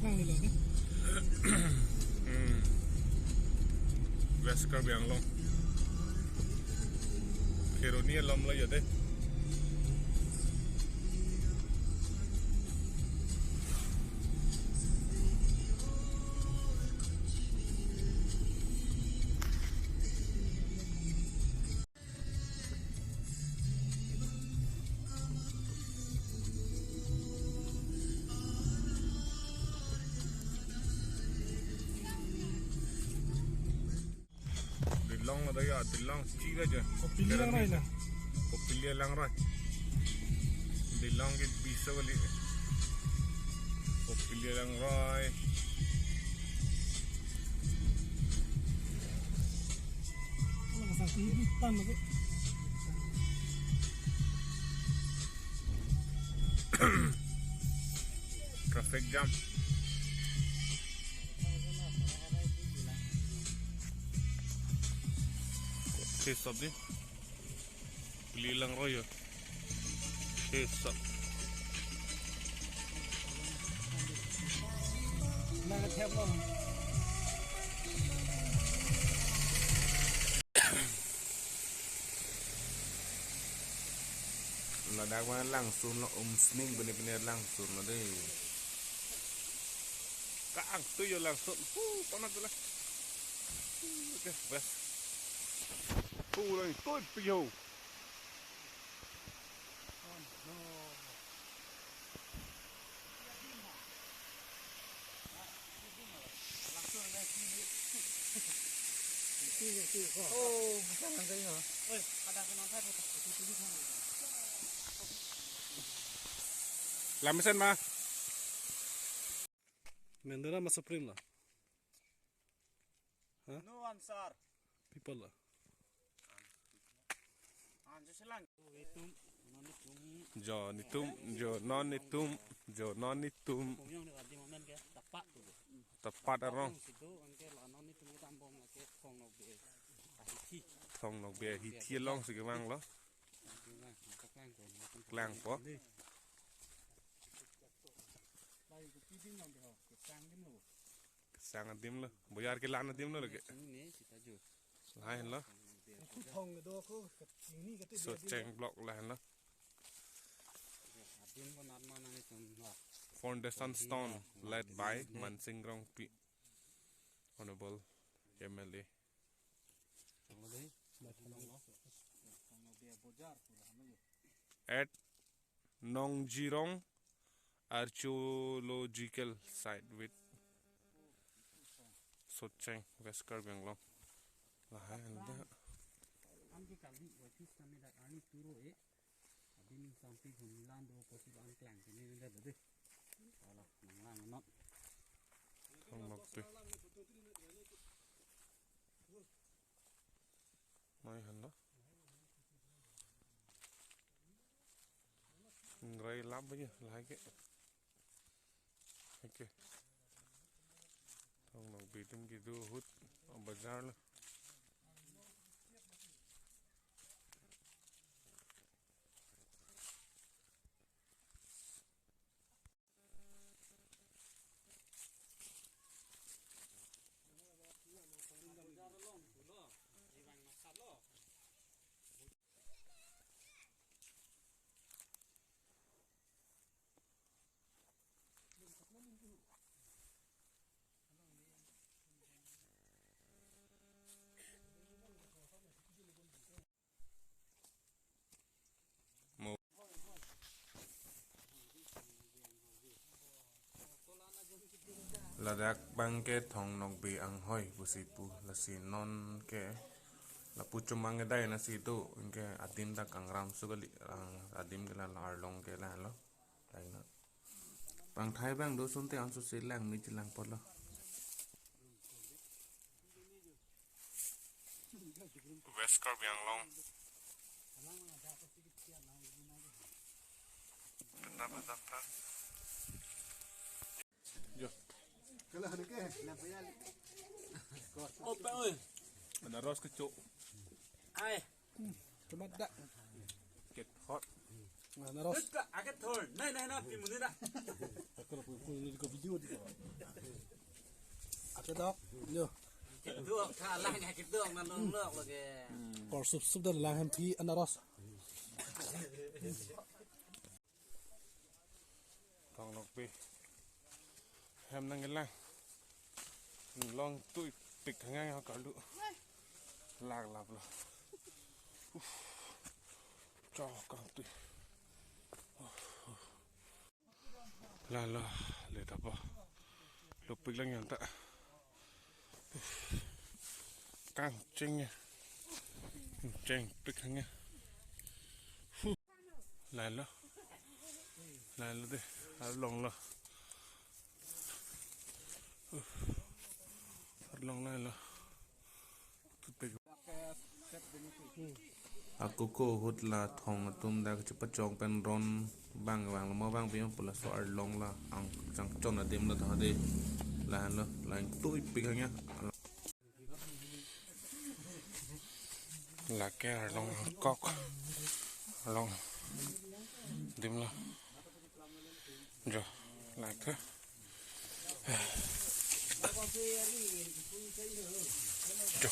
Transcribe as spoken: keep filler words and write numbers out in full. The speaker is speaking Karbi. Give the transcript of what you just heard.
Hmm. West Karbi Anglong. Kheroni along lo ya dei. Dilong ada ya, dilong cik aja. Kopili langroi la. Kopili langroi. Dilong ke bisa kali. Kopili langroi. Alang sa kibi tan lagi. Traffic jam. Sisop ni. Kopili langroi ya. Sisop. Ladak ma langsun lo, um, sning pine pine langsun lo dei. Ka-ang tu yo langsun. Hu, panas tu la. Hu, ke bas. Hu, lang tu pi yo. Lamesen ma. Mendera ma Supreme la. Ha? No answer. People la. Answer selang. Jo nitum, jo non nitum, jo non nitum. Tapat arong. Thong Nokbe ahithi along si kevang lo. Klang po. Kesang adim lo. Boyar kelang adim lo lake. Lahenlo. Socheng block lahenlo. Foundation stone laid by Mansing Rongpi, Honorable M L A. At Nongjirong Archaeological Site with Socheng, West Karbi Anglong. Lahai anda. Anke kali, wajib kami dak ani turo e. Adi ning sampi hum lan do posi an klang kini ni dah deh. Alah, nang lang not. Thong Nokbe. Mai han lo. Ngrai lam aja lahai ke. Oke. Thong Nokbe atum kedo ahut, oh, bazar lo. Ladak abang ke Thong Nokbe anghoi pusi pu, lasi non ke lapu chomang kedai nasi do, anke adim ta kangram su kali, ang adim ke la arlong ke la lo. Lain na. Pangthai abang do sunte anso si lang mi chelang apotlo. West Karbi Anglong. Dap, dap, dap. Jo. Opa oi. Anaros kecho. Ai. Tomat da. Kethot. Anaros. Ika, ake thor. Nai, nai, nai, pi muni da. Ako ko ko ni ko video di ko. Dok, yo. Kedok, tha lang ya kedok, na long lok lagi. Kor sup sup dan lang hem thi anaros. Tong nok pi. Hem nangkelang. Long tuipik hangang ya karlu. Lak lap lo. Uf. Chok kangtui. Lalo, le tapo. Lupik lang yang ta. Kangcheng ya. Chengpik hang ya. Lalo. Lalo de. Arlong lo. Arlong lalo. Tupik. Akoko ahut la thong atum dak chepachong pen ron bang vang lo, mo bang pima pula so arlong la ang changchon adim lo tha de. Lahenlo, lang tuipik hang ya. Lake arlong kok. Arlong adim lo. Jo, lake. Jo.